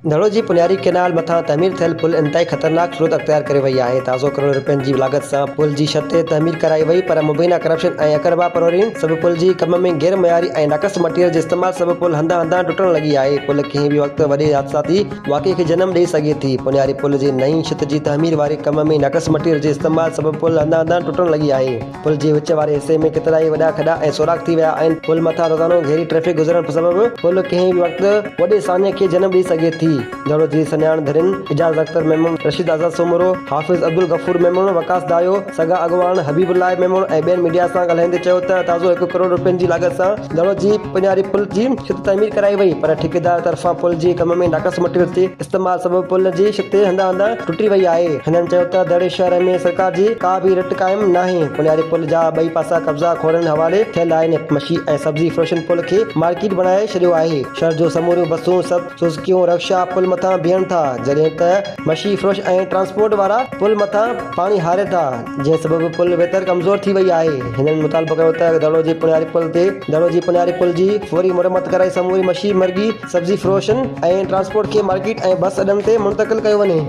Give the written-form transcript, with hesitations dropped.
دڙو جي پنياري ڪئنال مٿان تعمير ٿيل پل انتهائي خطرناڪ صورت اختيار ڪري وئي آهي، تازو ڪروڙين رپين جي لاڳت سان پل جي ڇت تي تعمير ڪرائي وئي پر مبينا ڪرپشن ۽ اقربا پروري سبب پل جي ڪم ۾ غير معياري ۽ ناقص مٽيريل جي استعمال سبب پل هنڌان هنڌان ٽٽڻ لڳي آهي، پل ڪنهن به وقت وڏي حادثاتي واقعي کي جنم ڏئي سگهي ٿي، پنياري پل جي نئين ڇت جي تعمير واري ڪم ۾ ناقص مٽيريل جي استعمال سبب پل هنڌان هنڌان ٽٽڻ لڳي آهي. پل جي وچ واري حصي ۾ ڪيترائي وڏا کڏا ۽ سوراخ ٿي ويا آهن. پل مٿان روزانو گهري ٽريفڪ گذرڻ سبب پل ڪنهن به وقت وڏي سانحي کي جنم ڏئي سگهي ٿي. دڙو جي سڃاڻ ڌرين اعجاز اختر ميمڻ، رشيد آزاد سومرو، حافظ عبدالغفور ميمڻ، وقاص دايو، سگا اڳواڻ حبيب الله ميمڻ ۽ ٻين ميڊيا سان ڳالهائيندي چيو ته تازو هڪ ڪروڙ رپين جي لاڳت سان دڙو جي پڃاري پل جي ڇت تعمير ڪرائي وئي پر ٺيڪيدار طرفان پل جي ڪم ۾ ناقص مٽيريل جي استعمال سبب پل جي ڇت هنڌان هنڌان ٽٽي وئي آهي. هنن چيو ته دڙي شهر ۾ سرڪار جي ڪا به رٽ قائم ناهي، پڃاري پل جا ٻئي پاسا قبضا خورن حوالي ٿيل آهن، مڇي ۽ سبزي فروشن پل کي مارڪيٽ بڻائي ڇڏيو آهي، شهر جون سموريون بسون، سب سوزڪيون، رڪشا پل مٿان بيهن ٿا، جڏهن ته مڇي فروش ۽ ٽرانسپورٽ وارا پل مٿان پاڻي هارين ٿا، جنهن سبب پل ويتر ڪمزور ٿي وئي آهي. هنن مطالبو ڪيو ته دڙو جي پڃاري پل تي دڙو جي پڃاري پل جي فوري مرمت ڪرائي سموري مڇي مرغي، سبزي فروشن ۽ ٽرانسپورٽ کي مارڪيٽ ۽ بس اڏن تي منتقل ڪيو وڃي.